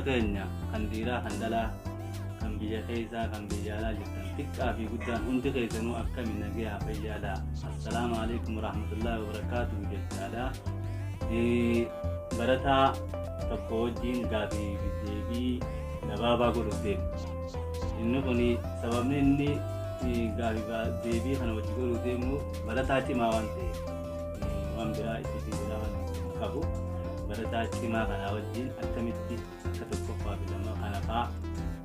Keenya kan dhiiraa kan dhalaa, kan biyya keessaa kan biyya alaa jirtan, xiqqaa fi guddaan hundi keessanuu akkami, nagayaa, fayyaadha? Assalaamu alaikum warahmatullaahi wabarakaatuhu jechaadha. Barataa tokko wajjin gaafii fi deebii gabaabaa godhuuf deema. Inni kun sababni inni gaafii deebii kana wajji godhuuf deemu barataa cimaa waan ta'eef, waan biraa itti biraa waan qabu, barataa cimaa kanaa wajjin akkamitti akka tokkoffaa fi lama kana fa'aa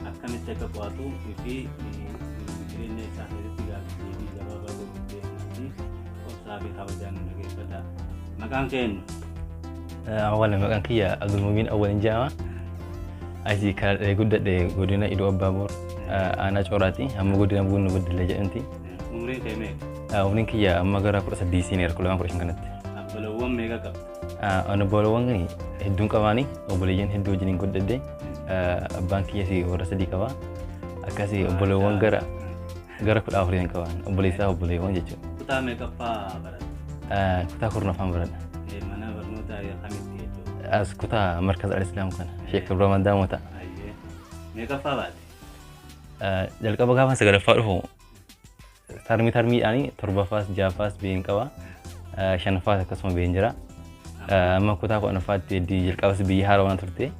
akkamitti akka qo'atu fi jireenya isaa keessatti gaafii deebii gabaabaa godhuuf deemnaati. Obsaa fi kabajaan nu dhageeffata. Maqaan keenya? Awwaala, maqaan kiyya Abdulmubiin Awwalin jedhama. Asii kan guddadhe godina Iluu Abbaaboor, aanaa Cooraati. Amma godina Buunoo Beddellee jedhamti. Umriin kee meeqa? Umriin kiyya amma gara 18 seeneera, 12, 15 kanatti. Obboleewwan meeqa qabda? Ani obboleewwan hedduun qabaani, obboleeyyan hedduu wajjin guddadhe. Abbaan kiyyas warra sadii qaba. Akkasii obboleewwan gara 14 qaban, obboleessaa obboleewwan jechuudha. Kutaa meeqaffaa baratta? Kutaa 10ffaan baradha. Mana barnootaa kamitti jechuudha? As kutaa Markaz Al-Islaam kana Sheek Ibrahim Daamota. Ayyee. Meeqaffaa baate? Jalqaba gaafa sagalaffaa dhufu tarmii tarmiidhaan torbaffaas ja'affaas biyeen qaba. Shanaffaas akkasuma biyeen jira. Amma kutaa 10ffaatti jalqabas biyya haara waan turte.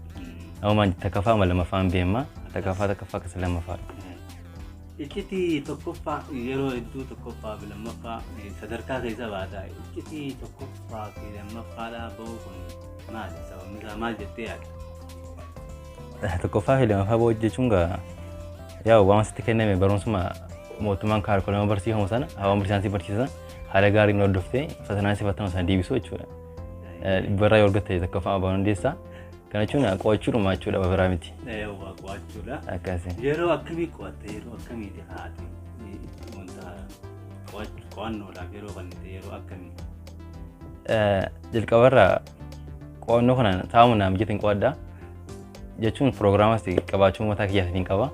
Amma takkaffaa ama lammaffaan beema. Takkaffaa, takkaffaa, akkas lammaffaa. Iccitii tokkoffaa, yeroo hedduu tokkoffaa fi lammaffaa sadarkaa keessa baata. Iccitii tokkoffaa fi lammaffaadhaa bahuu kun maali? Sababni isaa maal jettee yaadda? Tokkoffaa fi lammaffaa bahuu jechuun gaa yaa waan sitti kenname, barumsuma mootummaan kaarikulamii barsiifamu sana, hawaan barsiisaan barsiisan haala gaariin hordoftee fatanaa si fattanu sana deebisuu jechuudha. Dhibbarraa yoo argatte tokkoffaa bahuu dandeessa. Kana jechuun qo'achuudhuma jechuudha, biraa miti. Waa qo'achuudha. Akkasi. Yeroo akkamii qo'atte? Yeroo akkamiiti haati wanta qo'annoodhaaf yeroo kennite, yeroo akkamii? Jalqabarraa qo'annoo kana taa'uma naa mijatiin qo'adha. Jechuun piroogiraamas qabaachuu mataa kiyyaatiin qaba.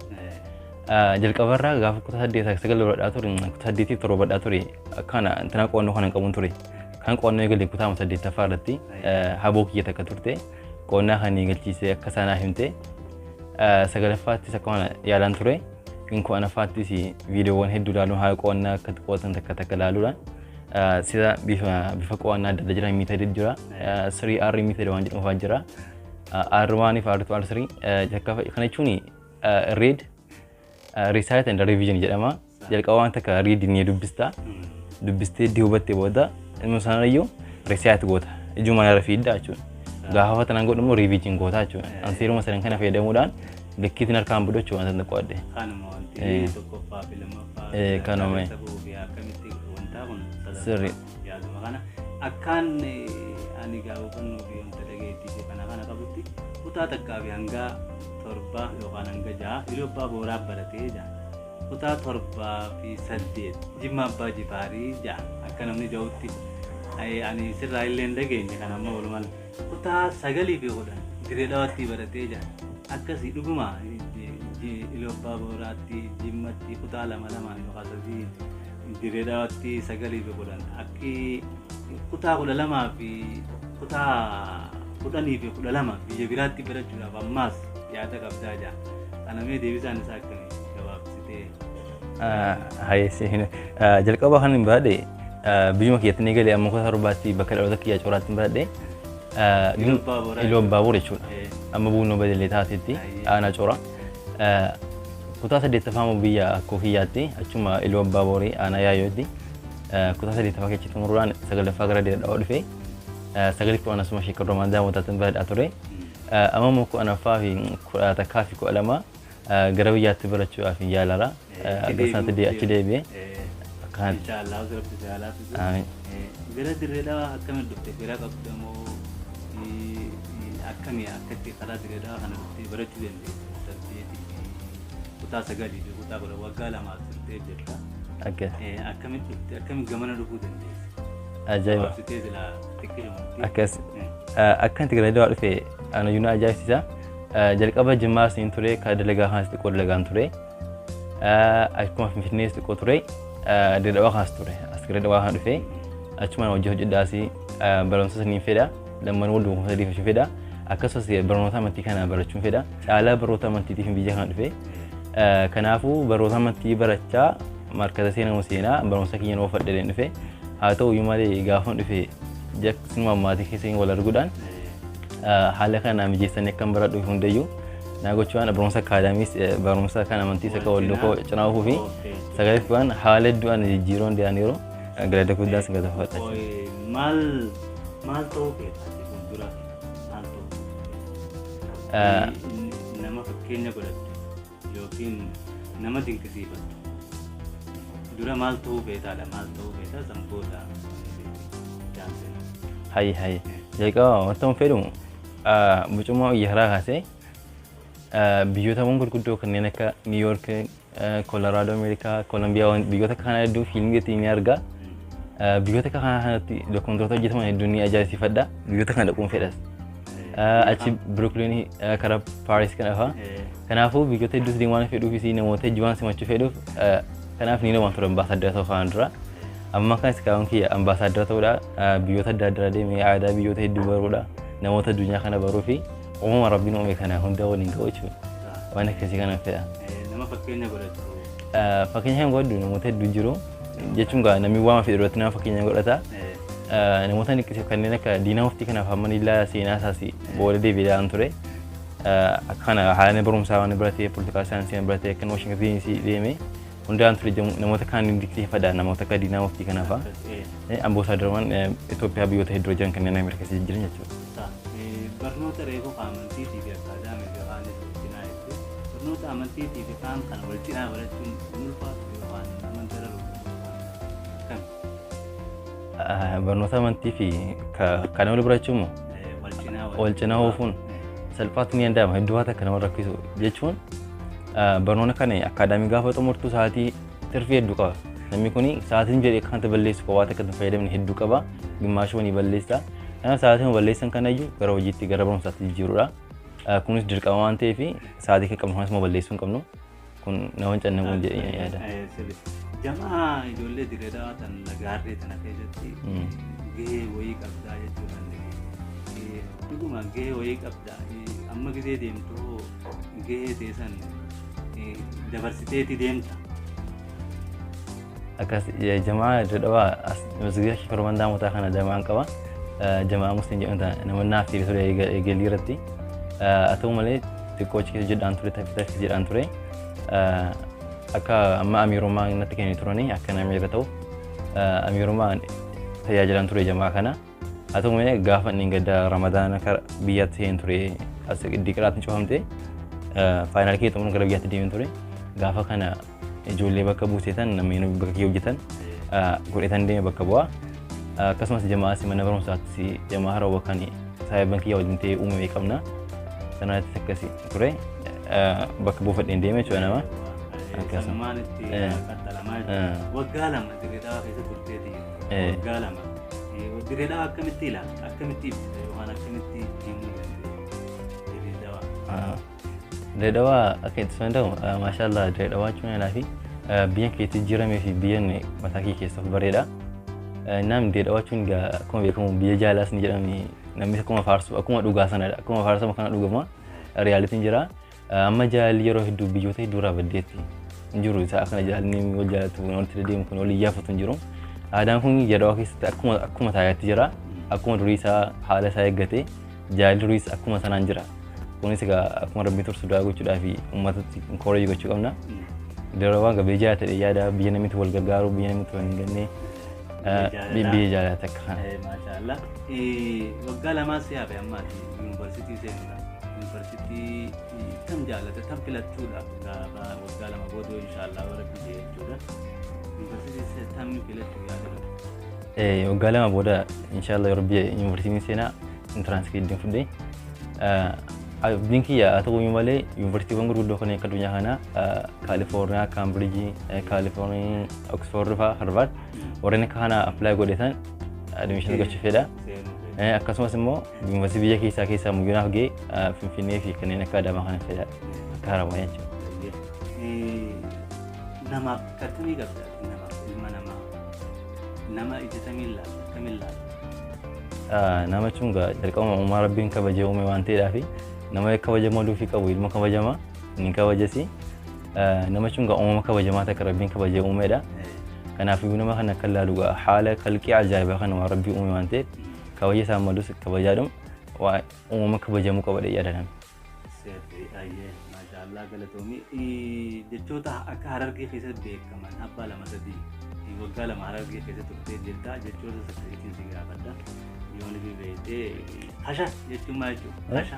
Jalqabarraa gaafa kutaa saddeet sagal baradhaa ture, kutaa saddeetiif torba baradhaa ture, akkana intina qo'annoo kana hin qabuun ture. Kan qo'annoo eegale kutaa saddeettaffaa irratti haboo kiyya takka turte. Qo'annaa kan eegalchiisee akka sanaa himte. Sagalaffaattis akkuma yaalaan ture. In 10ffaattis viidiyoowwan hedduu ilaaluun, haala qo'annaa akka qo'atan takka takka ilaaluudhaan, sida bifa bifa qo'annaa adda adda jiran, method jira. 3R method waan jedhamu fa'aa jira. R1 fi R2, R3 kana jechuun read, recite and revision jedhama. Jalqaba waan takka read ni dubbista. Dubbistee iddoo hubattee booda ilma sanarrayyuu recite goota. Ijuma irra fiiddaa jechuudha. Gaafa fatanaan godhu immoo revision goota jechuudha. An seeruma sadan kana fayyadamuudhaan likkiitiin harkaan budhu jechuudha wanta qo'adhe. Kanuma wanti tokkoffaa fi lammaffaa Kanuma. Keessa bahuu fi akkamitti wantaa kun Sirri. Yaaduma kana akkaan ani gaa hubannoo fi wanta dhageettii fi kana kana qabutti kutaa takkaa fi hanga torba yookaan hanga ja'a Iluu Abbaa Booraa baratee ja'a. Kutaa torbaa fi saddeet Jimma Abbaa Jifaarii ja'a akka namni ja'utti. Ani sirraa illee hin dhageenye kan amma walumaa kutaa sagalii fi 10 Diree Dhawaatti baratee ja'a. Akkasii dhuguma Iluu Abbaa Booraatti, Jimmatti kutaa lama lamaan yookaan sadii, Diree Dhawaatti sagalii fi 10, akki kutaa 12 fi kutaa 10 fi 12 biyya biraatti barachuudhaaf ammaas yaada qabdaa jaa. Kana mee deebisaan isaa akkamii gabaabsitee? Jalqaba kan hin baradhe biyyuma kiyyatti ni galee, amma kutaa torbaatti bakka dhaloota kiyyaa Cooraatti hin baradhe. Iluu Abbaa Booraa. Iluu Abbaa Boor jechuudha. Amma Buunoo Badellee taatetti aanaa Coora. Kutaa saddeettaffaa immoo biyya akkoo kiyyaatti, achuma Iluu Abbaa Boorii, aanaa Yaayyootti kutaa saddeettaffaa keessatti xumuruudhaan sagalaffaa gara Dirree Dhawaa dhufe. Sagalii 10 asuma Sheek Abdurrahmaan Daamotaatti baradhaa ture. Amma immoo 10ffaa fi 11 fi 12 gara biyyaatti barachuudhaaf yaalara. Akka isaatti achi deebi'ee. Akkanatti. Inshaallah Rabbi si haa laaffisu. Amiin. Gara Dirree Dhawaa akkamitti dhufte? Fira qabda moo akkamii akkatti karaa Dirree Dhawaa kana dhuftee barachuu dandeesse? Saddeetii fi kutaa sagalii fi kutaa 10 waggaa lamaaf turtee jirta. Akkas. Akkamitti dhufte? Akkamitti gamana dhufuu dandeesse? Ajaa'iba. Gabaabsitee silaa xiqqishumatti. Akkas. Akka itti gara Dhawaa dhufe anayyuu na ajaa'ibsiisa. Jalqaba Jimmaas niin ture, kan dalagaa kanas xiqqoo dalagaan ture. Akkuma Finfinnees xiqqoo ture, Dirree Dhawaa kanas ture. As gara Dhawaa kana dhufe achumaan hojii hojjedhaas, barumsa saniin fedha. Lamman wal duukaa sadiif fedha. Akkasumas barnoota amantii kana barachuun fedha. Caalaa barnoota amantiitiif biyya kana dhufe. Kanaafuu barnoota amantii barachaa markaza seenamu seenaa barumsa kiyya nama fadhadheen dhufe. Haa ta'u iyyuu malee gaafa dhufe jaksinuma maatii keessa wal arguudhaan haala kana mijeessanii akkan baradhuuf hundayyuu naa gochuudhaan barumsa akaadaamiis barumsa kan amantiis akka wal duukaa cinaa oofuu fi sagalee fi haala hedduu ani jijjiiruu danda'aniiru galata guddaa sin galateeffadha. Maal maal ta'uu feeta fuuldura maal ta'uu nama fakkeenya godhattu yookiin nama dinqisiifattu dura maal ta'uu feetaadha maal ta'uu feetaa san booda jaanseen. Hayi hayi jalqaba wanta hin fedhu mucummaa biyya karaa kaasee biyyoota gurguddoo kanneen akka New York, Colorado, Ameerikaa, Kolumbiyaa biyyoota kana hedduu fiilmii ittiin ni arga. Biyyoota akka kanaa kanatti dokumentoota hojjetaman hedduu ni ajaa'ibsiifadha. Biyyoota kana dhaquun fedhas. Achi Brooklyn karaa Paaris kana fa'aa. Kanaafuu biyyoota hedduus deemuu waan fedhuufis namoota hedduu waan simachuu fedhuuf kanaaf ni waan ture ambaasaaddara ta'uu faana dura. Amma kanas kaawwan kiyya ambaasaaddara ta'uudha. Biyyoota adda addaa deemee aadaa biyyoota hedduu baruudha. Namoota addunyaa kana baruu fi uumama rabbiin uume kana hunda waliin ga'u jechuudha. Waan akkasii kana fedha. Nama fakkeenya godhattu. Fakkeenya kan godhu namoota hedduu jiru. Jechuun gaa namni waan fedhu irratti nama fakkeenya godhata. Namoota kanneen akka Diinaa Muftii kanaaf hamma illaa seenaa isaas booda deebiidhaan ture. Akka kana haala barumsaa waan baratee poolitikaal saayinsii waan baratee akka Washington DC deeme hundaan ture namoota kaan dinqisiifadha namoota akka Diinaa Muftii kanaaf. Amboosaaddarwan Itoophiyaa biyyoota hedduu jiran kanneen Ameerikaa keessa jiran jechuudha. Barnoota reefu amantiitii fi akaadaamii fi afaanis wal cinaa jette barnoota amantiitii fi kaan kana wal cinaa barachuun hin ulfaatu yookaan nama dararu akkami? Barnoota amantii fi kan wal barachuu immoo wal cinaa oofuun salphaatti ni danda'ama hedduu waan akka nama rakkisu jechuun barnoota kana akaadaamii gaafa xumurtu sa'aatii tirfii hedduu qaba. Namni kun sa'aatiin jedhee akka balleessu kophaa akka hin fayyadamne hedduu qaba. Gimmaashuma ni balleessa. Kanaaf sa'aatiin balleessan kanayyuu gara hojiitti gara barumsaatti jijjiiruudha. Kunis dirqama waan ta'eef sa'aatii kan qabnu kanas immoo balleessuu hin qabnu. Kun nama hin cannaqu jedhee yaada. Jamaa ijoollee dirreedhaa tan lagaarree tana keessatti gahee wayii qabdaa jechuudhaan dhuguma gahee wayii qabda amma gisee deemtu gahee teessan dabarsiteeti deemta. Akkas jamaa dirreedhaa masgiida torban daamotaa kana jamaan qaba. Jamaa musliim jedhamu namoonni naaf firii ture eegalii irratti. Haa ta'u malee xiqqoo achi keessa jedhaan ture taffii jedhaan ture. Akka amma amiirummaa natti kennanii turanii akka namni irra ta'u amiirummaa tajaajilaan ture jamaa kana. Haa ta'u malee gaafa inni gadda ramadaana biyyaatti seen ture as diqiraatiin cufamte faayinaal kee xumuruun gara biyyaatti deemee ture. Gaafa kana ijoollee bakka buuseetan namni bakka kee hojjetan godhetan deeme bakka bu'aa. Akkasumas jamaas mana barumsaatti jamaa harawwa kan saayiban kiyya wajjin ta'ee uumame qabna. Sanaatti akkasi ture bakka buufadheen deeme jechuudha nama. Sanumaan itti qaxxalamaa jechuudha. Waggaa lama dirree keessa turteeti. Waggaa lama. Dirree akkamitti ilaalta? Akkamitti ibsita yookaan akkamitti himuu dandeessa? Dirree Dirree akka itti danda'u maashaallah dirree jechuun alaa fi biyya keetti jijjiiramee fi biyya mataa kee keessatti bareeda. Namni dirree jechuun akkuma beekamu biyya jaalaas ni jedhame namni akkuma faarsu akkuma dhugaa sanadha akkuma faarsamu kana dhugama riyaalitiin jira. Amma jaalalli yeroo hedduu biyyoota hedduu irraa baddeetti hin jiru isaa akkana jaalalli wal jaalatu walitti deemu kun wal iyyaafatu hin jiru. Aadaan kun yeroo keessatti akkuma akkuma taayaatti jira akkuma durii isaa haala isaa eeggate jaalalli duriis akkuma sanaan jira. Kunis egaa akkuma rabbiin tursu du'aa gochuudhaa fi uummatatti encourage gochuu qabna. Dirree gabee jaalata yaada biyya namni wal gargaaru biyya namni wal hin ganne biyya jaalata akka kana. Maashaallah. Waggaa lamaa si hafe ammaati yuunivarsiitii seenuudha. Yuunivarsiitii tam jaalata tam filachuudhaaf gaafa waggaa lama booda inshaallah rabbi jee jechuudha. Yuunivarsiitii tam filachuu yaada qabda. Waggaa lama booda inshaallah rabbi yuunivarsiitiin seenaa intiraansii ittiin fudhee abdiin kiyya haa ta'u malee yuunivarsiitiiwwan gurguddoo kanneen akka addunyaa kanaa Kaalifoorniyaa, Kaambiriijii, Kaalifoorniyaa, Oksfoord fa'aa, Harvaard warreen akka kanaa appilaayi godhetan admishinii gochuu fedha. Akkasumas immoo yuunivarsiitii biyya keessaa keessaa muyyonaaf ga'e Finfinnee fi kanneen akka Adaamaa kana fedha akka Haramaayaa jechuudha. Namaaf akkamii qabda namaaf ilma namaa nama ija tamiin laalta akkamiin laalta? Nama jechuun jalqabuma uumaa Rabbiin kabajee uume waan ta'eedhaaf nama kabaja maluufii qabu ilma kabajama ni kabajasi. Nama jechuun uumama kabajamaa takka Rabbiin kabajee uumedha. Kanaafuu nama kana akka ilaalu haala kalqii ajaa'ibaa kana waan Rabbii uume waan ta'eef kabaja isaan malus kabajaadhum uumama kabajamuu qaba jedhee yaada namni. Ayyee, maashaallah, galatoomii. Jechoota akka Harargee keessatti beekaman abbaa lama sadii, waggaa 2 Harargee keessa turtee jirta, jechoota sadiitiin si gaafadha. Yoon ifi beektee, hasha jechuun maal jechuudha? Hasha.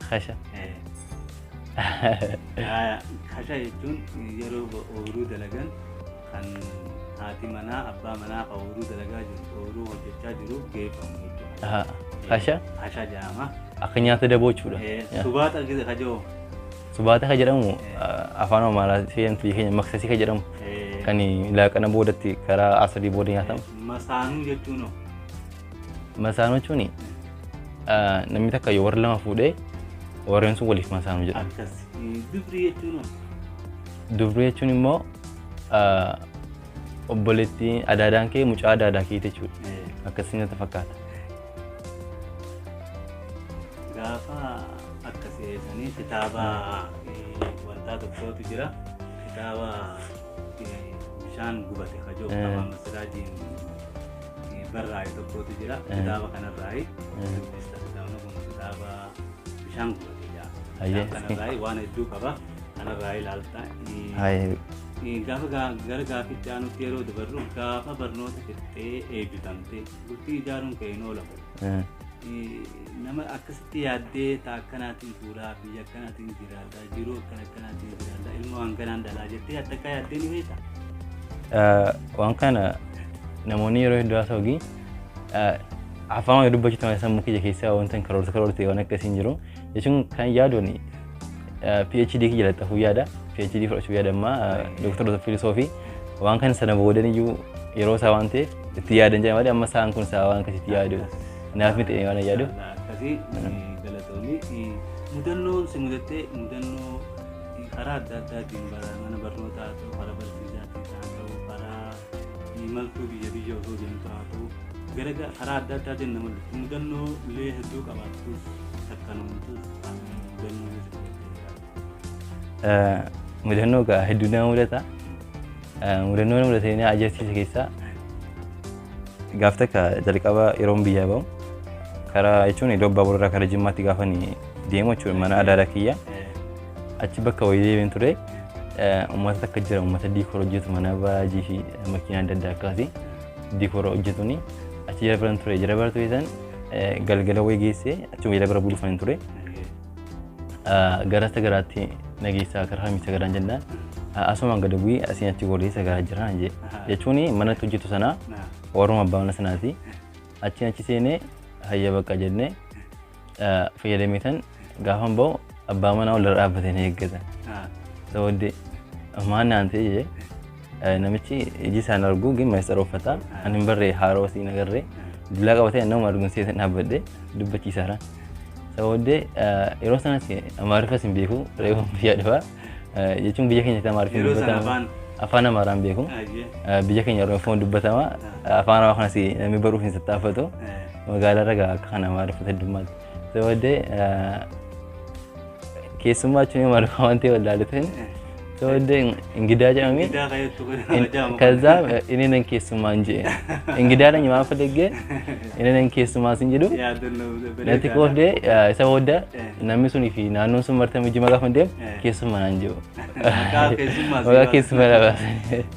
Hasha. Hasha jechuun yeroo ooyiruu dalagan kan haati manaa abbaa manaa kan ooyiruu dalagaa jiru, ooyiruu hojjechaa jiru geeffamu jechuudha. Hasha? Hasha jedhama. Akka nyaata daboo jechuudha. Subaata kajoo. Subaata kan jedhamu afaan Amaaraa fayyadamtu biyya keenya maksasii kan jedhamu kan laaqana boodatti karaa asarii booda nyaatamu. Masaanuu jechuun hoo? Masaanuu jechuun namni takka yoo warra lama fuudhee warreen sun waliif masaanuu jedhamu. Akkas. Dubrii jechuun hoo? Dubrii jechuun immoo obboleettii adaadaan kee mucaa adaadaa keeti jechuudha. Akkasii natti fakkaata. Gaafa akkasii sanii kitaaba wantaa tokkotu jira. Kitaaba bishaan gubate kajoo afaan Masiraajiin barraa'e tokkotu jira. Kitaaba kanarraayi dubbista. Kitaabni kun kitaaba bishaan gubate jedha. Kitaaba kanarraayi waan hedduu qaba. Kanarraa ilaalta. Gaafa gara gaaffiitti aanutti yeroo dabarru, gaafa barnoota fixxee eebbifamtee bultii ijaaruun kee hin oolamu. Nama akkasitti yaaddee ta'a akkanaatiin fuudhaa, biyya akkanaatiin jiraadha, jiruu akkana akkanaatiin jiraadha, ilma waan kanaan dhalaa jettee adda akka yaaddee ni beektaa? Waan kana namoonni yeroo hedduu haasa'u, afaan waan dubbachuu ta'an sammuu kiyya keessaa wanta hin karoorte karoorte waan akkasii hin jiru. Jechuun kan yaaduun PhD kiyya jalatti yaada. PhD fudhachuu yaada ammaa, Doctor of Philosophy. Waan kana sana boodan iyyuu yeroo isaa waan ta'eef itti yaadan jedhama malee amma isaan kun isaa waan akkasitti yaadu. Naaf miti waan yaadu. Akkasii, galatoomii. Mudannoon si mudattee, mudannoo karaa adda addaatiin mana barnootaa haa ta'u, karaa barsiisaatiin haa ta'u, karaa imaltuu biyya biyya osoo deemtu haa ta'u, gara karaa adda addaatiin nama dhuftu mudannoo illee hedduu qabaattus takkanumtus mudannoo si mudattee? Mudannoo egaa hedduu nama mudata. Mudannoo nama mudate na ajaa'ibsiise keessaa gaaf takka jalqaba yeroon biyyaa bahu karaa jechuun iddoo abbaa boorraa karaa Jimmaatti gaafa deemu jechuudha mana adaadaa kiyya. Achi bakka wayii deemeen ture, uummata takka jira, uummata decor hojjetu, mana baajii fi makiinaa adda addaa akkasii decor hojjetuni achi jara biran ture. Jara bira ture san galgala wayii geessee achuma jara bira buluufan ture. Gara sagaraatti nageessaa karaa hamii sagaraan jennaan asumaan gadi bu'ii asiin achi godhee sagaraa jira jee, jechuun manatti hojjetu sanaa warruma abbaa mana sanaati. Achiin achi seenee hayya bakka jennee fayyadamee tan gaafan bahu abbaa manaa walirra dhaabbatee na eeggata. Booddee maal naan ta'e jee, namichi iji isaan argu gin maayistara uffata ani hin barree haaroo siin agarree dullaa qabatee nama arguun seetan dhaabbadhee dubbachiisaara. Booddee yeroo sanas Amaariffas hin beeku, reefu biyya dhufaa jechuun biyya keenyatti Amaariffi hin dubbatama. Afaan Amaaraan beeku. Biyya keenya Oromoon dubbatama. Afaan Amaaraa kanas namni baruuf hin tattaafatu. Magaalaa irra akka kana Amaariffata heddummaati. Booddee keessummaa jechuun Amaariffa waan ta'e wallaaluteen booddee እንግዳ jedhame. ከዛ እኔ ነኝ keessummaa እንጂ እንግዳ ነኝ ማን ፈልጌ እኔ ነኝ keessummaa sin jedhu natti qoofdee. Isa booda namni sunii fi naannoon sun martame jima gaafa deemu keessummaa naan jedhu. Maqaa keessummaa dha.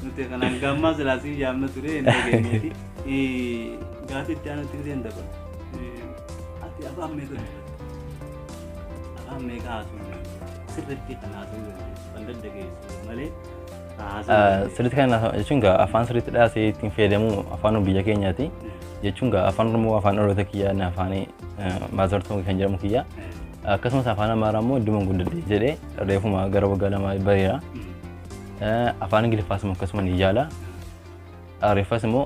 Nuti kanaan gammaa silaasii yaamna ture hin dhageenyeeti. Gaafi itti aanutti giseen dabalu. Ati afaan meeqa dubbatta? Afaan meeqa haasuu dandeessa? Sirriitti kan haasuu dandeessu, kan daddageessu malee. Sirriitti kan jechuun gaa afaan sirriitti dhaasee ittiin fayyadamu afaan biyya keenyaati. Jechuun gaa afaan Oromoo afaan dhaloota kiyyaa na afaan mother tongue kan jedhamu kiyya. Akkasumas afaan Amaaraa immoo idduma guddadhe jedhee reefuma gara waggaa 2 bareera. Afaan Ingiliffaas immoo akkasuma ni yaala. Ariifas immoo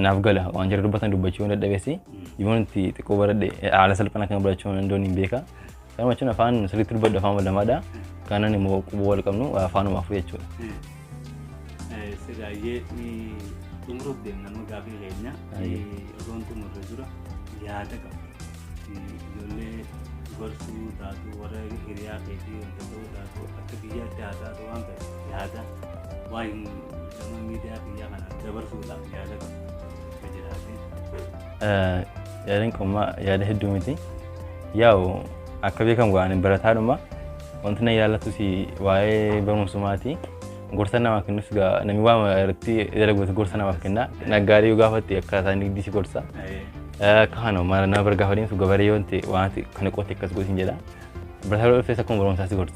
naaf gala, waan jara dubbatan dubbachuu hin dadhabeessi. Yoon itti xiqqoo baradhe haala salphaan kan barachuu danda'u hin beeka. Kanuma jechuun afaan sirriitti dubbadhu afaan lamaadha. Kanan immoo quboo wal qabnu afaanuma afur jechuudha. Siraayyee. Xumuruuf deemna amma gaafii keenya. Osoo hin xumurre dura yaada qaba. Ijoollee gorsuu taatu, warra hiriyaa keetii wanta ta'uu taatu, akka biyyaatti haa taatu, waan ta'e yaada waan gama miidiyaa biyyaa kanaan dabarsuudhaaf yaada qaba. Akka jiraate. Yaadni qommaa yaada hedduu miti. Yaa'u akka beekamu ani barataadhuma. Wanti na ilaallatus waa'ee barumsumaati. Gorsa namaaf kennus namni waan irratti dalaguutu gorsa namaaf kenna. Naggaadee yoo gaafatte akkaataa inni si gorsa. Akka kana nama bira gaafa deemtu gabaree yoo ta'e waan kana qote akkas gootiin jedha. Barataa yeroo dhuftes akkuma barumsaa si gorsa.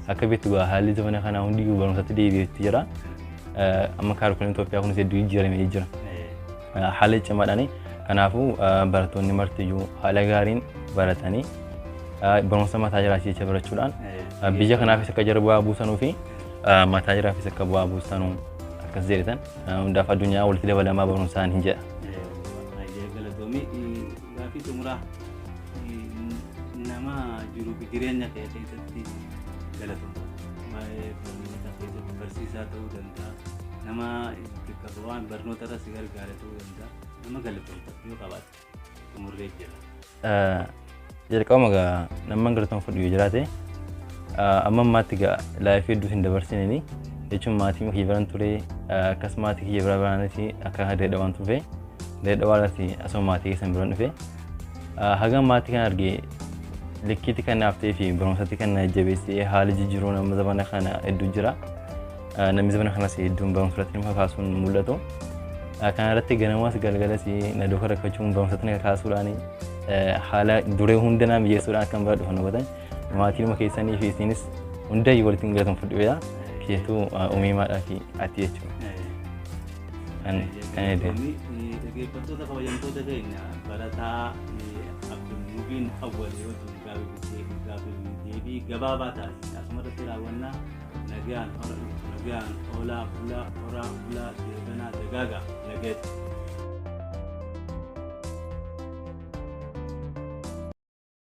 Akka beektu haalli zamana kanaa hundiyyuu barumsatti deebi'eetti jira. Amma kaarikulamii Itoophiyaa kunis hedduu jijjiiramee jira. Haala cimaadhaan kanaafuu barattoonni martiyyuu haala gaariin baratanii barumsa mataa jiraachisa jecha barachuudhaan biyya kanaafis akka jara bu'aa buusanuu fi mataa jiraafis akka bu'aa buusanuu akkas jedhetan hundaaf addunyaa walitti dabalamaa barumsaan hin jedha. Galatoomii. Gaafii xumuraa, nama jiruu fi jireenya kee keessatti galatoomfatu. Waa'ee barnoota keessatti barsiisaa ta'uu danda'a. Nama bakka waan barnoota irra si gargaare ta'uu danda'a. Nama galatoomfatu yoo qabaatte xumurree jira. Jalqabuma gaa nama galatoomfadhu yoo jiraate, amma ammaatti gaa laayifii hedduu hin dabarsineni jechuun maatii kiyya biran ture, akkas maatii kiyya bira biraanis akka dirree waan tufe dirree irratti asuma maatii keessan biran dhufe haga maatii kan arge likkiitti kan naaf ta'ee fi barumsatti kan na jabeessee haala jijjiiruu nama zamana kana hedduu jira. Namni zamana kanas hedduun barumsa irratti nama kaasuun mul'atu. Kana irratti ganamas galgalas na duuka rakkachuun barumsatti na kaasuudhaan haala duree hunda naa mijeessuudhaan akkan bara dhufan hubatan maatii nama keessanii fi isinis hundayyuu walitti hin galatoomfadhu. Keessattuu uumimaadhaa fi ati jechuudha. Kan kan Dhaggeeffattoota kabajamtoota keenya, barataa Abdulmubiin Awwal yoo ta'u gaafii deebii gabaabaa taasise asuma irratti raawwannaa. Nagaan nagaan, oolaa bulaa, horaa bulaa, deebanaa, dagaagaa, nagaatti.